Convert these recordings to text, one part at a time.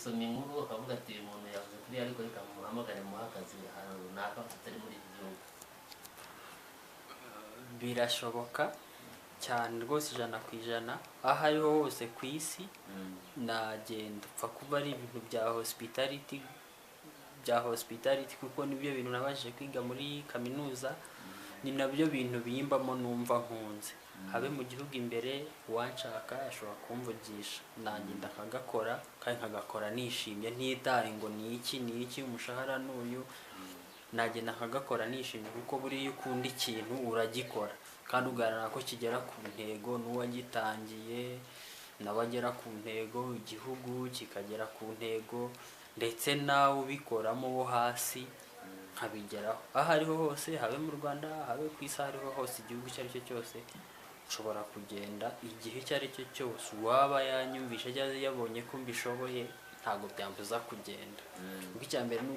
gusoma inkuru akavuga ati: "Uyu muntu yavuze kuri, ariko reka muhamagare muhe akazi ahantu runaka atari muri iki gihugu"? Birashoboka cyane rwose, 100%. Aho ariho hose ku isi nagenda, upfa kuba ari ibintu bya hospitality, kuko nibyo bintu nabashije kwiga muri kaminuza, ni nabyo bintu bimbamo numva nkunze. Habe mu gihugu imbere, uwanshaka ashobora kumvugisha, nagenda nkagakora kandi nkagakora nishimye, ntitaye ngo ni iki, ni iki, umushahara n'uyu. Nagenda nkagakora nishimye, kuko buriya iyo ukunda ikintu uragikora kandi ugaharanira ko kigera ku ntego, n'uwagitangiye nawe agera ku ntego, igihugu kikagera ku ntego, ndetse nawe ubikoramo wo hasi nkabigeraho. Aho ariho hose, habe mu Rwanda, habe ku isi, aho ariho hose, igihugu icyo ari cyo cyose, nshobora kugenda igihe icyo ari cyo cyose. Uwaba yanyumvisha cyangwa yabonye ko mbishoboye, ntabwo byambuza kugenda, kuko icya mbere ni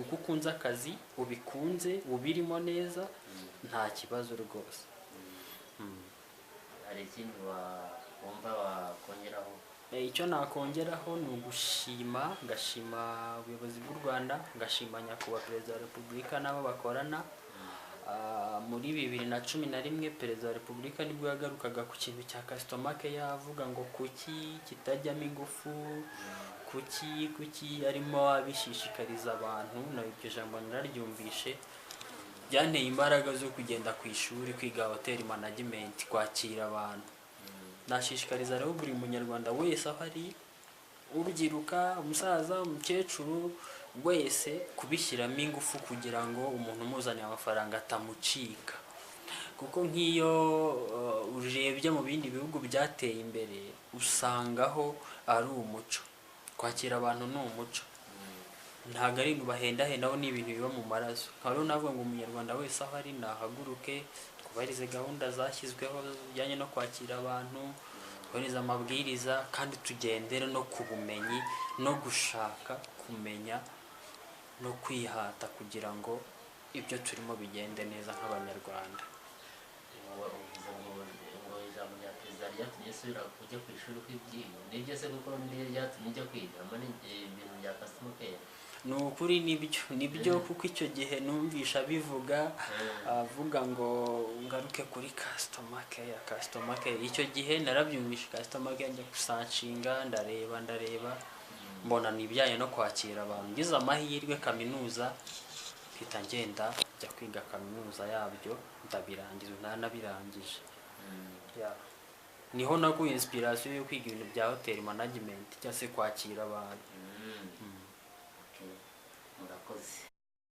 uko ukunze akazi, ubikunze, ubirimo neza, nta kibazo rwose. Hari ikindi wumva wakongeraho? Icyo nakongeraho ni ugushima, ngashima ubuyobozi bw'u Rwanda, ngashima Nyakubahwa Perezida wa Repubulika n'abo bakorana. Muri 2011 Perezida wa Repubulika nibwo yagarukaga ku kintu cya customer care, avuga ngo kuki kitajyamo ingufu, kuki arimo abishishikariza abantu. Na iryo jambo nararyumvishe, byanteye imbaraga zo kugenda ku ishuri kwiga hotel management, kwakira abantu. Nashishikariza rero buri munyarwanda wese aho ari, urubyiruka, umusaza, umukecuru wese, kubishyiramo ingufu kugira ngo umuntu umuzaniye amafaranga atamucika, kuko nk'iyo urebye mu bindi bihugu byateye imbere, usangaho ari umuco. Kwakira abantu ni umuco, ntabwo ari ibintu bahendahendaho, ni ibintu biba mu maraso. Nkaba rero navuga ngo umunyarwanda wese aho ari nahaguruke, twubahirize gahunda zashyizweho zijyanye no kwakira abantu, twubahirize amabwiriza, kandi tugendere no ku bumenyi no gushaka kumenya no kwihata kugira ngo ibyo turimo bigende neza nk'Abanyarwanda. Uvuze ngo ijambo rya perezida ryatumye usubira ujya ku ishuri kwibyiga. Nibyo se kuko niryo ryatumye ujya kwiga muri ibintu bya customer care? Ni ukuri, nibyo, kuko icyo gihe numvisha abivuga, avuga ngo ngaruke kuri customer care, customer care. Icyo gihe narabyumvishe, customer care, njya gusearchinga, ndareba, ndareba, mbona ni ibijyanye no kwakira abantu. Ngize amahirwe kaminuza mpita ngenda njya kwiga kaminuza yabyo, ndabirangiza, ntanabirangije. Yeah. Niho nakuye inspiration yo kwiga ibintu bya hotel management cyangwa se kwakira abantu.